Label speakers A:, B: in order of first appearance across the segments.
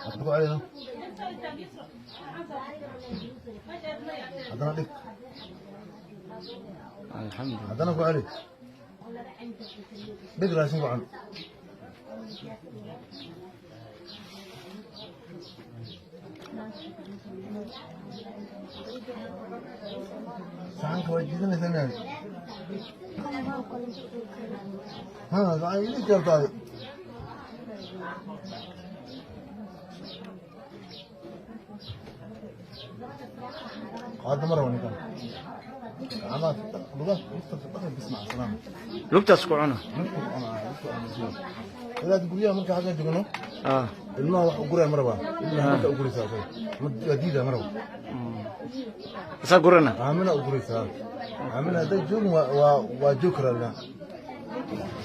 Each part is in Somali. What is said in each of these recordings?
A: Ku celina haddana, dhig.
B: Alxamdulillah.
A: Haddana ku celi, dhig, raashin ku cun. Saxanka waa jiidanaysaa miyaa? Ha, saxan ili kartaa. Qaada ma rabo ninkan. Gacmaha lugaha lugta dhaqan bis, maca salaama.
B: Lugtaas ku cuna.
A: Lugta ku cunaa, lugta cunaa. Ilaad guryaha marka xagga joogno, ilmaha wax u guraya ma rabaa, ilmaha marka u guraysaa asaga waa diidaa, ma rabo.
B: Isaa gurana.
A: Aamina u guraysaa, aamina hadday joogin waa joog karaa ilmaha,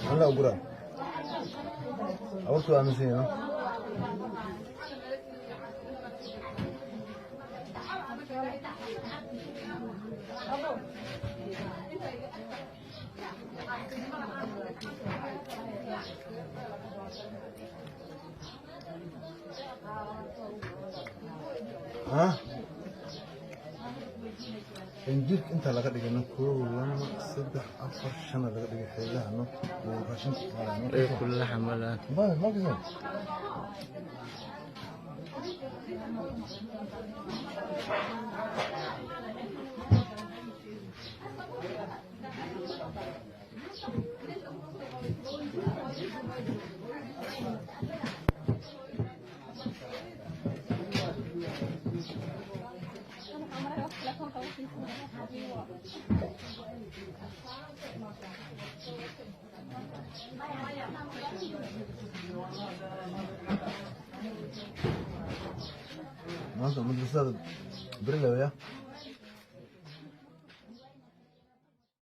A: aamina u guraa, awartu waa aaminsan yahay, no? Ha, injiirka intaa laga dhigay, kow, lama, saddex, afar, shana laga dhigay xeelaha, no, uu raashinka qaadayo.
B: Yakul laxma la.
A: Ma ma maanta madrasada berilew ya.